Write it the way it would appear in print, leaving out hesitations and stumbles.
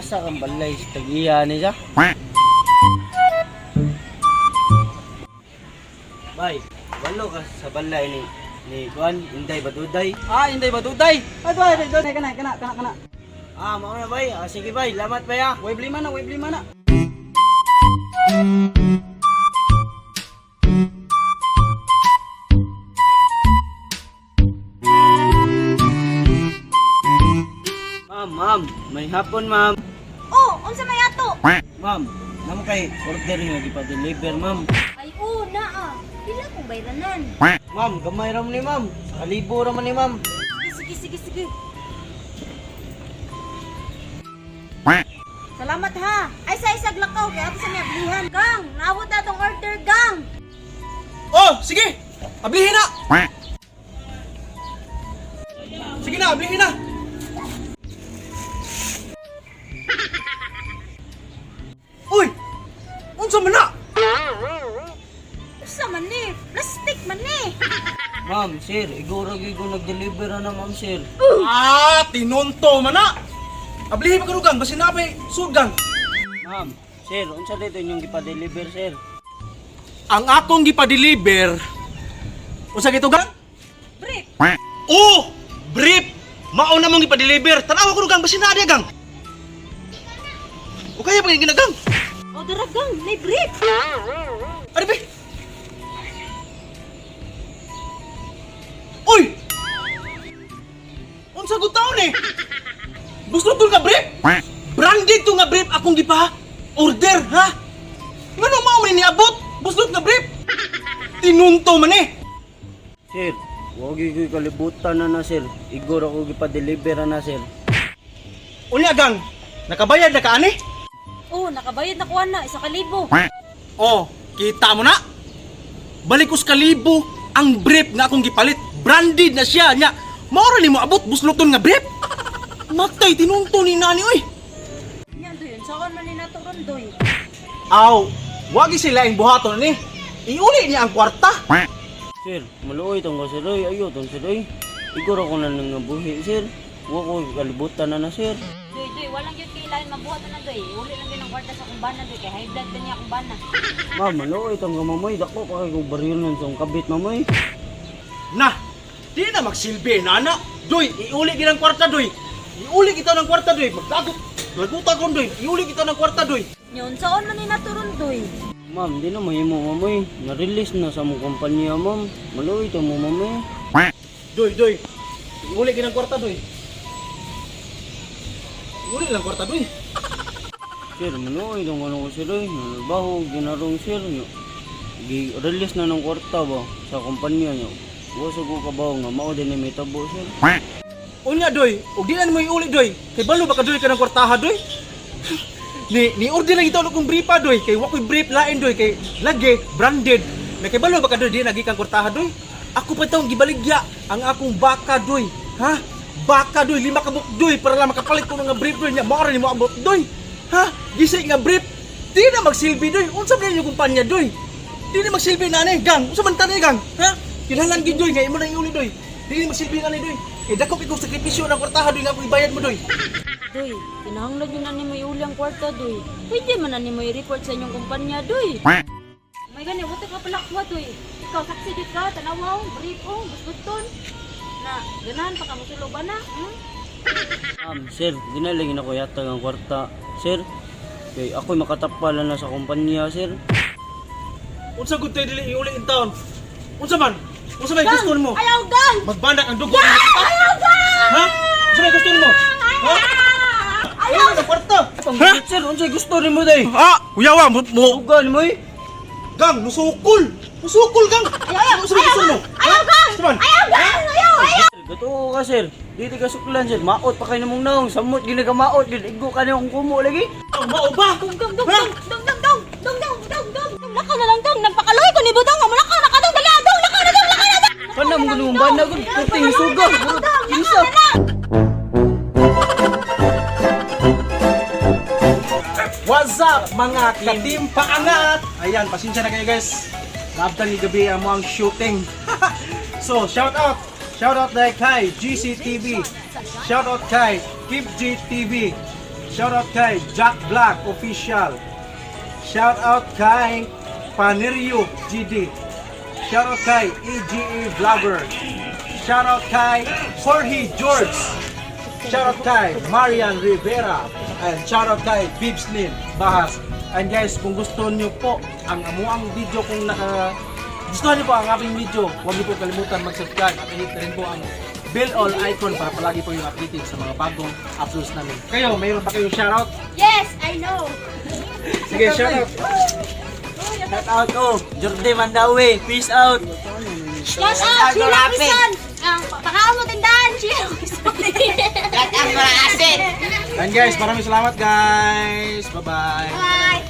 Asa kang balay sa tag-iya ni siya? Bay, walo ka sa balay ni Juan, Inday Baduday. Ah, Inday Baduday. Ay, doy, doy, doy, kana, kana, kana, kana. Ah, mao na bay. Ah, sige bay, lamat bay ah. Way blima na, way blima na. Ma'am, ma'am, may hapon ma'am. Oh, unsa may ato? Ma'am, namo kay order nga gipa-deliver ma'am. Ay, oh, naa. Pila kong bayranan. Ma'am, gamay ra man ni ma'am. Sa kalibo ra man ni ma'am. Sige, sige, sige. Salamat ha. Ay, sa isag lakaw kay ato sa may ablihan. Gang, naabot na tong order, gang. Oh, sige. Ablihin na. Sige na, ablihin na. Uy! Unsa man na? Usa man ni, plastic man ni. Ma'am, sir, iguro gyud ko nag-deliver na ma'am sir. Ah, tinunto man na. Ablihin pa karugang, basin na pay sugang. Ma'am, sir, unsa dito inyong gipa-deliver sir? Ang akong gipa-deliver, unsa gito gang? Brief. Oh, brief. Mao na mong gipa-deliver. Tan-awa ko gang, basin na diya gang. O kaya pa ginagang. Oh, dara gang, may brief. Ano ba? Uy! Unsa gud taon eh? Gusto to nga brief? Branded to nga brief akong gipa order ha? Ngano mao man niabot? Buslot nga brief. Tinunto man eh. Sir, wa gyud ko kalibutan na na sir. Iguro ko gipa-deliver na sir. Unya gang, nakabayad na ka ani? Oh, nakabayad na kuha na, 1,000. Oh, kita mo na. Balik us kalibo ang brief nga akong gipalit. Branded na siya nya. Mao ra nimo abot busloton nga brief. Matay tinunto ni nani oy. Yan doy, unsaon man ni nato ron doy. Aw, wagi sila ang buhaton ni. Iuli niya ang kwarta. Sir, maluoy tong ko sir oy, ayo tong sir oy. Iguro ko na nang buhi sir. Wa ko kalibutan na na sir. Doy, doy, walang gyud kailangan mabuhat na doy. Uli lang gyud ang kwarta sa kumbana doy kay high blood na niya kumbana. Ma'am, maluoy tong kamamoy. Dako pa kay kong baril nun sa kabit mamoy. Na, di na magsilbi nana. Doy, iuli gid ang kwarta doy. Iuli kita ng kwarta doy. Maglagot. Laguta kon doy. Iuli kita ng kwarta doy. Nya unsaon man ni nato ron doy. Ma'am, di na mahimo mamoy. Na-release na sa mong kumpanya ma'am. Maluoy tong mo mamoy. Doy, doy. Iuli gid ang kwarta doy. Iuli lang kwarta doy. Sir, maluoy tong ano ko sir oy. Nanarbaho, ginarong sir. Nyo. Gi-release na ng kwarta ba sa kumpanya nyo. Wa sa ko kabaw nga mao din ni may tabo sir. Unya doy, ug di na nimo iuli doy. Kay balo ba ka doy ka ng kwartaha doy? Ni order lang ito kong brief pa doy kay wa koy brief lain doy kay lagi branded. Na kay balo ba ka doy di nagi kang kwartaha doy? Ako pa taong gibaligya ang akong baka doy. Ha? Baka doy, 5 ka buok doy para lang makapalit ko nga brief doy nya mao ra nimo abot doy. Ha? Gisi nga brief. Di na magsilbi doy. Unsa ba yung kumpanya doy? Di na magsilbi na ani gang. Unsa man tani gang? Ha? Kinahanglan gid doy nga imo na iuli doy. Di na magsilbi na ani doy. Kay dako kay kong sakripisyo ng kwartaha doy nga akong ibayad mo doy. Doy, kinahanglan yun na nimo iuli ang kwarta doy. Pwede man na nimo i-report sa inyong kumpanya doy. May gani, wala ka pala kuha doy. Ikaw saksi jud ka, tanawaw, brief oh, busbuton. Na, ganahan pa ka mosulo ba na? Hmm? Ma'am, sir, dinalagin ako yata ang kwarta. Sir, kay ako'y makatapala na sa kumpanya, sir. Unsa gud tay dili iuli in town? Unsa man? Unsa may gusto nimo? Ayaw gang! Magbanak ang dugo ng kita? Ha? Unsa may gusto nimo? Ha? Ayaw! Ayaw kwarta. Ha? Sir, unsay gusto nimo day? Ha? Kuyawa mo, mo Sugal mo eh. gang musukol. Musukol gang. Ayaw! Unsa may gusto nimo? Ayaw gang! Unsa man? Ayaw gang! Ayaw! Ayaw! Sir, Gatuo ka sir. Dito ka suklan sir. Maot pa kayo namong naong. Samot gini ka maot. Gini igo ka niyong kumo lagi. Ang mao ba? Dong dong dong Ha? dong dong dong dong dong dong dong dong dong lakaw na lang dong nagpakaloy ko ni budong mo lakaw na ka dong dala dong lakaw na dong lakaw na dong. Kana mo ganung bana gud. Puting suga. Dong, Kinsa? lakaw na lang. What's up mga katim paangat? Ayan, pasensya na kayo guys. Naabtan ni gabi ang ang shooting. So, shout out. Shout out dahil kay GCTV. Shout out kay Keep GTV. Shout out kay Jack Black Official. Shout out kay Panerio GD. Shout out kay EGE Vlogger. Shout out kay Jorge George. Shout out kay Marian Rivera. And shout out kay Bibslin Bahas. And guys, kung gusto nyo po ang amuang video, kung naka gusto niyo po ang aking video, huwag niyo po kalimutan mag-subscribe at i-hit na rin po ang bell all icon para palagi po yung updated sa mga bagong uploads namin. Kayo, mayroon pa kayong shoutout? Yes, I know. Sige, shoutout! Shout out oh, Jordi Mandawi. Peace out. Shout out, Sheila Quezon. Ang pakaon mo tindahan, Sheila Quezon. And guys, maraming salamat, guys! Bye-bye! Bye.